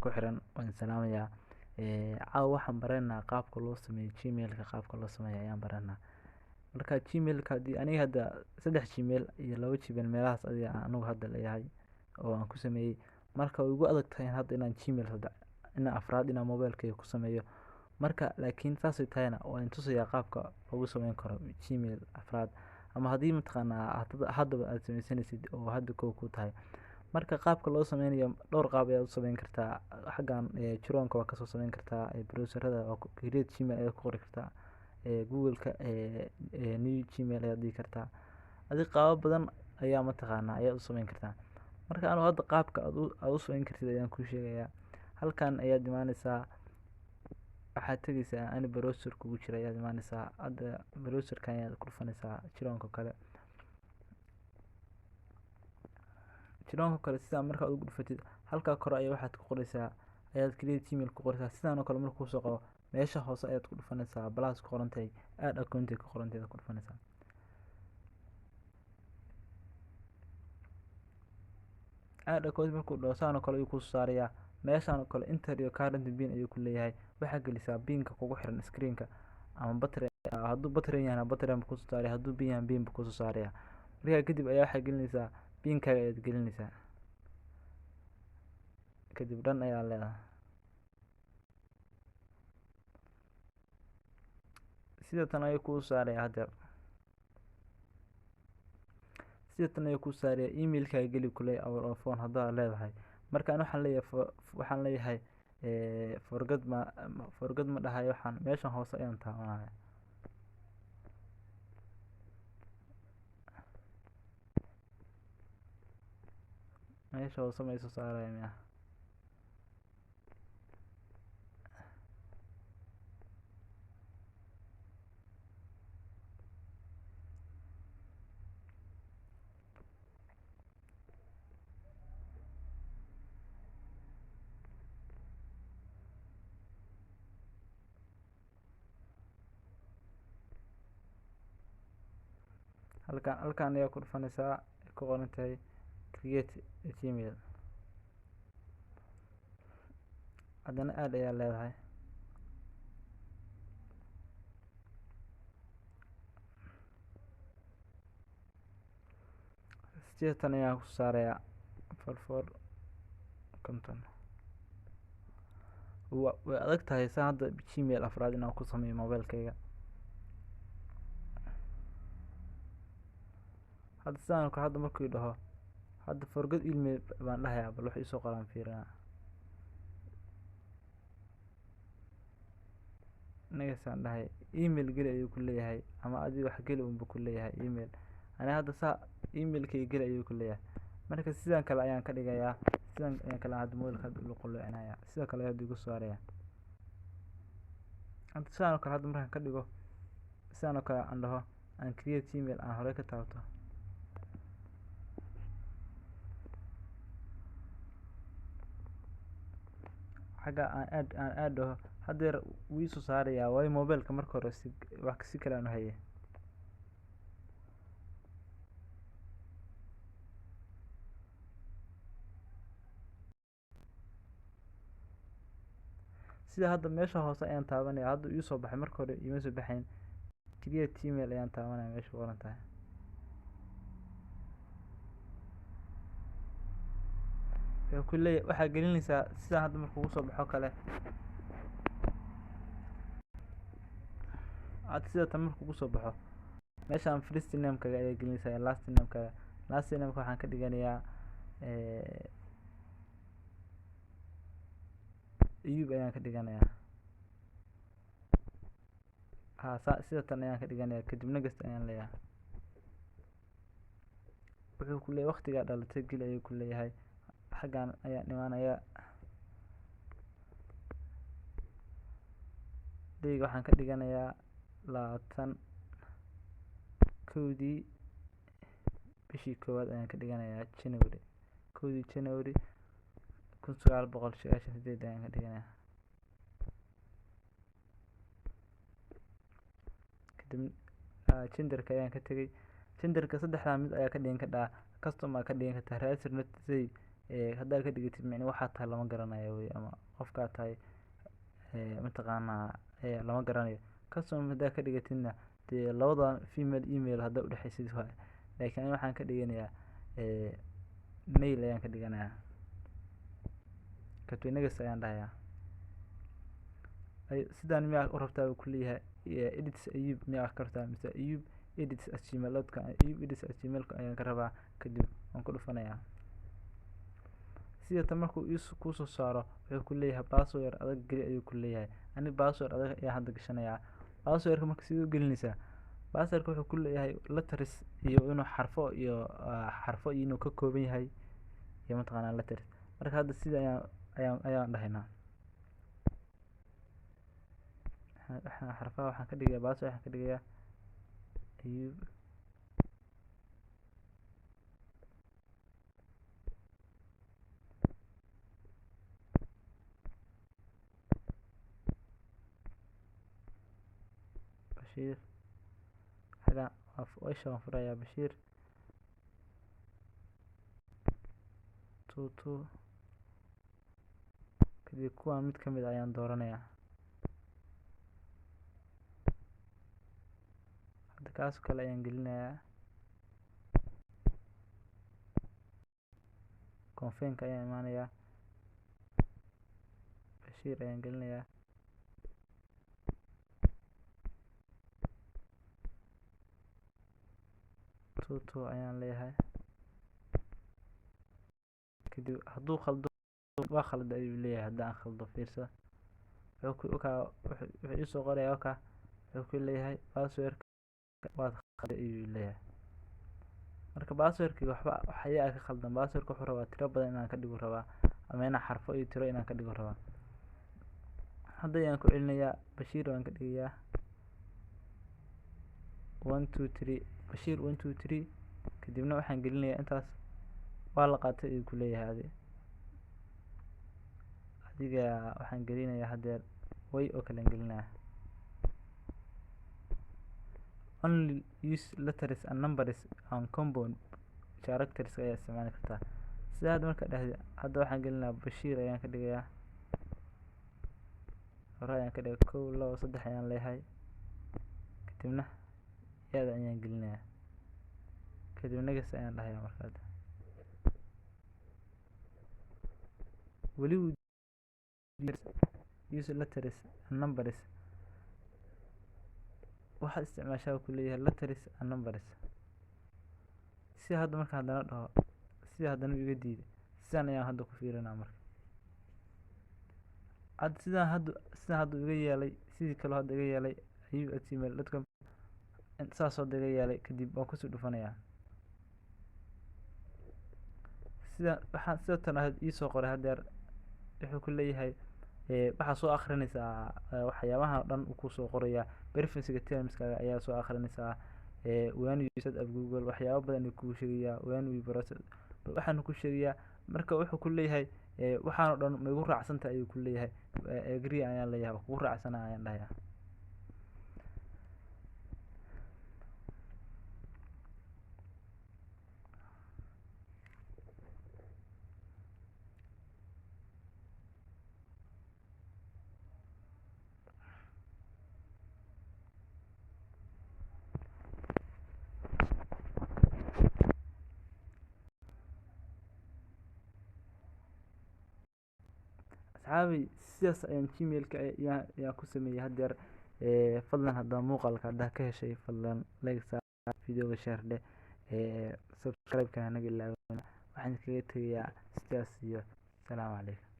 Ku xiran waan salaamayaa. Caawa waxaan baranaynaa qaabka loo sameeyo Gmail-ka, qaabka loo sameeyo ayaan baranaynaa. Marka Gmail-ka haddii aniga hadda 3 Gmail iyo 2 Gmail meelahaas adiga aan anigu hadda leeyahay oo aan ku sameeyey. Marka way igu adag tahay hadda inaan Gmail hadda inaan afraad inaan mobile-kayga ku sameeyo. Marka laakiin saas ay tahayna waan tusayaa qaabka loogu sameyn karo Gmail afraad, ama haddii mataqaanaa haddaba aad sameysanaysid oo hadda kow ku tahay. Marka qaabka loo sameynayo dhowr qaab ayaad u sameyn kartaa. Xaggan Chrome-ka waa kasoo sameyn kartaa, browser-ada waa create Gmail ayaad ku qori kartaa, Google-ka new Gmail ayaad dhigi kartaa. Adiga qaabab badan ayaa mataqaanaa ayaad u sameyn kartaa. Marka anigu hadda qaabka aad u sameyn kartid ayaan kuu sheegayaa. Halkan ayaad imaanaysaa, waxaad tegaysaa ani browser kugu jira ayaad imaanaysaa. Hadda browser-kan ayaad ku dhufanaysaa Chrome-ka kale. Chrome-ka kale sidaa marka aad ugu dhufatid halka kore ayaa waxaad ku qoraysaa, ayaad create Gmail ku qoraysaa. Sidaan oo kale markuu kusoo qabo meesha hoose ayaad ku dhufanaysaa, plus ku qoran tahay, add account ku qoran tahay ku dhufanaysaa. Add account markuu dhaho saan oo kale ayuu kuu saarayaa. Meeshaan oo kale enter your current pin ayuu ku leeyahay. Waxaa gelisaa pin-ka kugu xiran screen-ka ama battery, hadduu battery yahayna battery buu kusoo saaraya, hadduu pin yahay pin buu kusoo saaraya. Markaa kadib ayaa waxaa gelinaysaa pin-kaaga ayaad gelinaysaa. Kadib dhan ayaa leedahay. Sida tan ayuu kuu saaraya hadda. Sida tan ayuu kuu saaraya email-kaaga geli kuley or phone haddaad leedahay. Marka ani waxaan leeyahay waxaan leeyahay, forgot ma, forgot ma dhahayo, waxaan meeshan hoose ayaan taabanaya. Meesha hoose ma isu saaraya miya? Halkan ayaa ku dhufanaysaa, ku qoran tahay create Gmail. Haddana add ayaa leedahay. Sideetan ayaan ku saarayaa, 4 4 50. Way adag tahay saan hadda Gmail afraad inaan ku sameeyo mobile-kayga. Hadda sidaan oo kale hadda markuu dhaho hadda forgot email baan dhahayaa, bal wax ii soo qoraan fiirinaa. Next aan dhahay email geli ayuu ku leeyahay, ama adiga wax geli unbuu ku leeyahay email. Ani hadda saa email-kayga geli ayuu ku leeyahay. Marka sidaan kale ayaan ka dhigayaa, sidaan ayaan kale hadda mobile-ka hadda ula qulcinayaa, sidoo kale ayaa igu saaraya. Hadda sidaan oo kale hadda markaan ka dhigo, sidaan oo kale aan dhaho, aan create Gmail aan hore ka taabto. Xagga aan add, aan add dhaho, haddeer wuu ii soo saarayaa, waayo mobile-ka marka hore si wax si kale aan u hayay. Sida hadda meesha hoose ayaan taabanaya, hadda ii soo baxay, marka hore iima soo baxayn. Create Gmail ayaan taabanaya meesha ku qoran tahay. Wuxuu ku leeyahay waxaa gelinaysaa sidaan hadda markuu soo baxo kale. Hadda sida tan markuu ku soo baxo, meeshaan first name-kaaga ayaa gelinaysaa, last name-kaaga. Last name-ka waxaan ka dhiganayaa, Ayub ayaan ka dhiganayaa. Ha, sida tan ayaan ka dhiganayaa, kadib next ayaan leeyahay. Wuxuu ku leeyahay waqtigaa dhalatay geli ayuu ku leeyahay. Xaggan ayaan imaanayaa. Dayga waxaan ka dhiganayaa labaatan kowdii bishii koowaad ayaan ka dhiganayaa January. Kowdii January 1998 ayaan ka dhiganayaa. Kadib genderka ayaan ka tegay. Genderka saddexdaa mid ayaa ka dhigan kartaa, custom aa ka dhigan kartaa, rather not say. Haddaa ka dhigatid, micne waxaa tahay lama garanayo wey, ama qofkaa tahay mataqaanaa lama garanayo. Custom haddaa ka dhigatidna, dee labada female email haddaa udhexaysid waay. Laakiin ani waxaan ka dhiganayaa male ayaan ka dhiganayaa. Kadib next ayaan dhahayaa. Sidaan miyaa u rabtaa, uu ku leeyahay, edits Ayub miyaa ka rabtaa mise Ayub edits at gmail.com? Ayub edits at gmail ayaan ka rabaa. Kadib waan ku dhufanayaa. Sida tan markuu kusoo saaro, wuxuu ku leeyahay password adag geli ayuu ku leeyahay. Ani password adag ayaan hadda gashanayaa. Passwordka marka sidee u gelinaysaa? Passwordka wuxuu ku leeyahay letters iyo inuu xarfo iyo xarfo iyo inuu ka kooban yahay iyo mataqaanaa letters. Marka hadda sida ayaan dhahaynaa. Waxaan xarfaha waxaan ka dhigayaa, password waxaan ka dhigayaa Ayub Bashiir. Xaga isha waan furayaa, Bashiir 22. Kadib kuwaan mid kamid ah ayaan dooranayaa. Hadda kaas oo kale ayaan gelinayaa. Confirmka ayaan imaanayaa, Bashiir ayaan gelinayaa. 22 ayaan leeyahay. Kadib hadduu khaldo, waa khalda ayuu leeyahay. Haddii aan khaldo, fiirsa, wuxuu ku ka wuxuu ii soo qorayaa ka wuxuu ku leeyahay passwordka waad khalday ayuu leeyahay. Marka passwordka waxba waxyaa ka khaldan. Passwordka wuxuu rabaa tiro badan inaan ka dhigo rabaa, ama inaan xarfo iyo tiro inaan ka dhigo rabaa. Hadda ayaan ku celinayaa. Bashiir waan ka dhigayaa 1 2 3, Bashiir 1 2 3. Kadibna waxaan gelinayaa intaas. Waa la qaatay ayuu ku leeyahay. Adiga waxaan gelinayaa haddeer way oo kale aan gelinayaa. Only use letters and numbers and compound characters ayaa isticmaali kartaa. Sida hadda marka dhahday, hadda waxaan gelinayaa Bashiir ayaan ka dhigayaa, hore ayaan ka dhigay, 1 2 3 ayaan leeyahay. Kadibna yaada ayaan gelinayaa. Kadib next ayaan dhahayaa. Marka hadda weli use letters and numbers, waxaad isticmaashaa ku leeyahay letters and numbers. Si hadda marka haddana dhaho sida, haddana iga diiday. Sidaan ayaan hadda ku fiirinaa. Marka hadda sidaan hadda iga yeelay, sidii kaloo hadda iga yeelay, ayub@gmail.com saas hadda iga yeelay. Kadib waan kusii dhufanayaa. Sida waxaan sida tan ahayd iisoo qoray haddeer, wuxuu ku leeyahay waxaa soo akhrinaysaa waxyaabahan oo dhan uu kusoo qorayaa. Privacy termskaaga ayaa soo akhrinaysaa, when you set up Google, waxyaabo badan ayuu kuu sheegayaa, when we process waxaanu ku sheegayaa. Marka wuxuu ku leeyahay waxaan oo dhan ma igu raacsantahay ayuu ku leeyahay. Agree ayaan leeyahay, waa kugu raacsana ayaan dhahayaa. Asxaabi, sidaas ayaan Gmailka ayaan ku sameeyey haddeer. Fadlan haddaa muuqaalka haddaa ka heshay, fadlan like saar videoga, share dheh, subscribe-kana naga ilaawina. Waxaan kaga tegayaa sidaas iyo salaamu calaykum.